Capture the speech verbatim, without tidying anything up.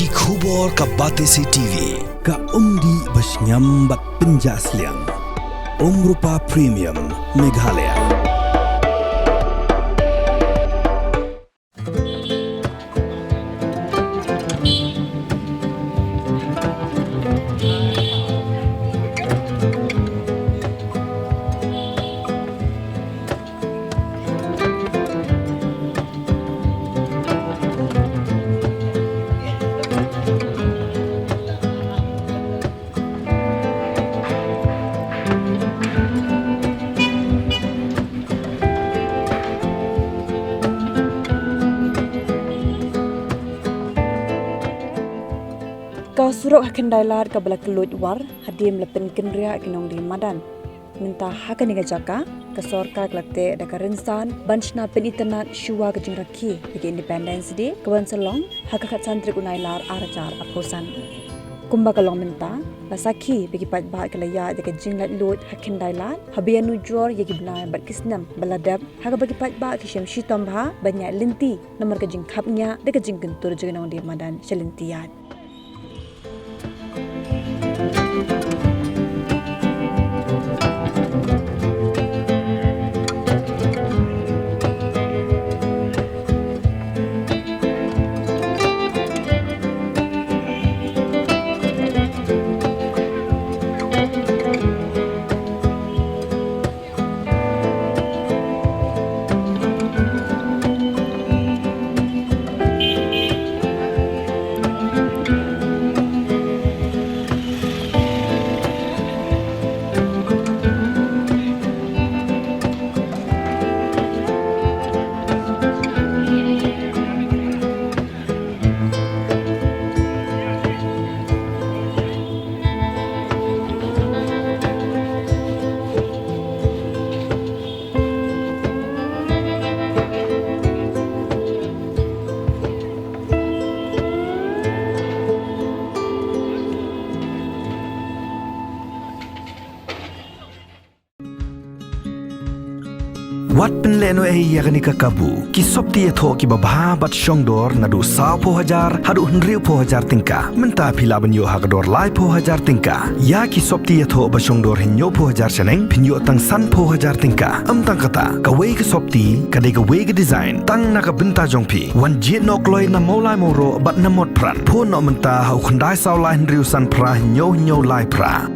Ki khubor ka Batesi T V, ka umdih ba shngiam bad pynjah sliang. Umrupa Premium, Meghalaya. Ka surok ha Khyndai Lad kaba la kylluid war hadien ba la pynkynriah ki nongdie madan. Mynta ha kane ka jaka, ka sorkar ka la teh da ka rynsan ban shna pynitynnad shuwa ka jingrakhe ïa ka Independence Day, ka ban sa long ha ka khatsan tarik u Nailar ar hajar arphew san. Kumba ka long mynta, la sakhi ba ki paidbah ki la ïaid da ka jinglaitluid ha Khyndai Lad haba ïanujor ïa ki bnai bad ki snem ba la dep, ha kaba ki paidbah ki shem shitom bha ban ïaid lynti namar ka jingkhapngiah da ka jingkyntur jong ki nongdie madan sha lynti ïaid. Wat pynlehnohei ïa kane ka kabu. Ki sopti ïathoh kiba bha bad shongdor naduh sawphew hajar haduh hynriewphew hajar tyngka. Mynta phi lah ban ïoh ha ka dor laiphew hajar tyngka. Ïa ki sopti ïathoh ba shongdor hynñiewphew hajar shaneng phin ïoh tang sanphew hajar tyngka. Ym tang kata, kawei ka sopti ka dei kawei ka design tang na ka bynta jong phi. Wan jied noh kloi na Mawlai Mawroh bad na Motphran. Phone noh mynta ha u khyndai saw lai hynriew san phra hynñiew hynñiew lai phra.